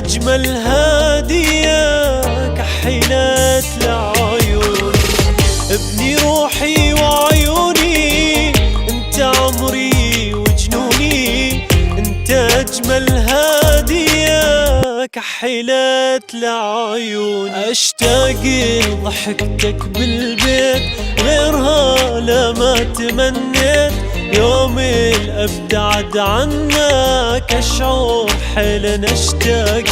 أجمل هدية كحلت لعيوني، ابني روحي وعيوني، انت عمري وجنوني، انت أجمل هدية كحلت لعيوني. أشتاق لضحكتك بالبيت، غيرها لما تمنيت، يوم الأبتعد عنك أشعر حيل اشتاق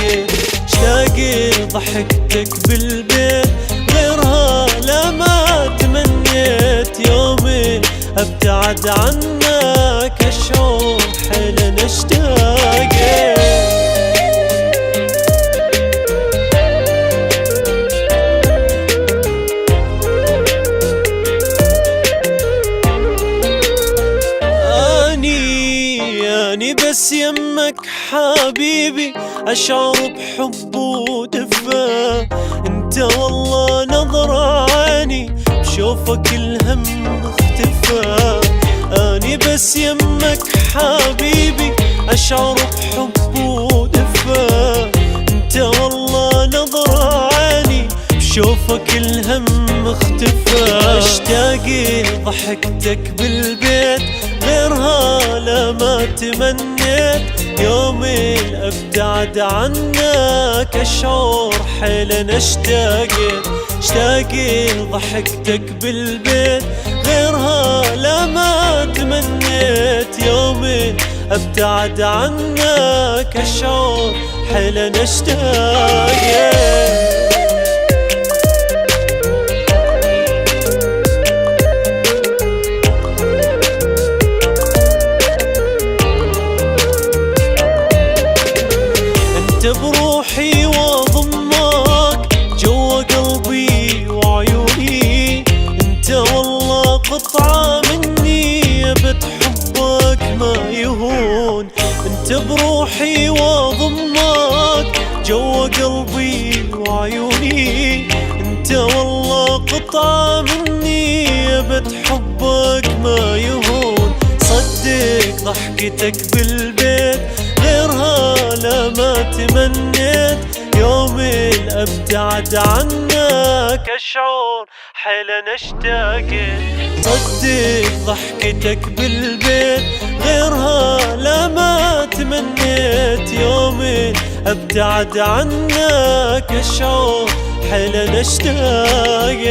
لضحكتك بالبيت، غيرها لما تمنيت، يوم الأبتعد عنك أشعر حيل اشتاق. أني بس يمك حبيبي أشعر بحب ودفا، انت والله نظر عيني بشوفك الهم اختفى. أني بس يمك حبيبي أشعر بحب ودفا، انت والله نظر عيني بشوفك الهم اختفى. أشتاق لضحكتك بالبيت، غيرها لما تمنيت، يوم الأبتعد عنك أشعر حيل اشتاق لضحكتك بالبيت، غيرها لما تمنيت، يوم الأبتعد عنك أشعر حيل اشتاق. بروحي واضمك جوا قلبي وعيوني، انت والله قطعة مني بتحبك ما يهون. انت بروحي واضمك جوا قلبي وعيوني، انت والله قطعة مني بتحبك ما يهون. صدق ضحكتك بالبيت، غيرها لما تمنيت، يوم الأبتعد عنك أشعر حيل اشتاق. صدق ضحكتك بالبيت، غيرها لما تمنيت، يوم الأبتعد عنك أشعر حيل اشتاق.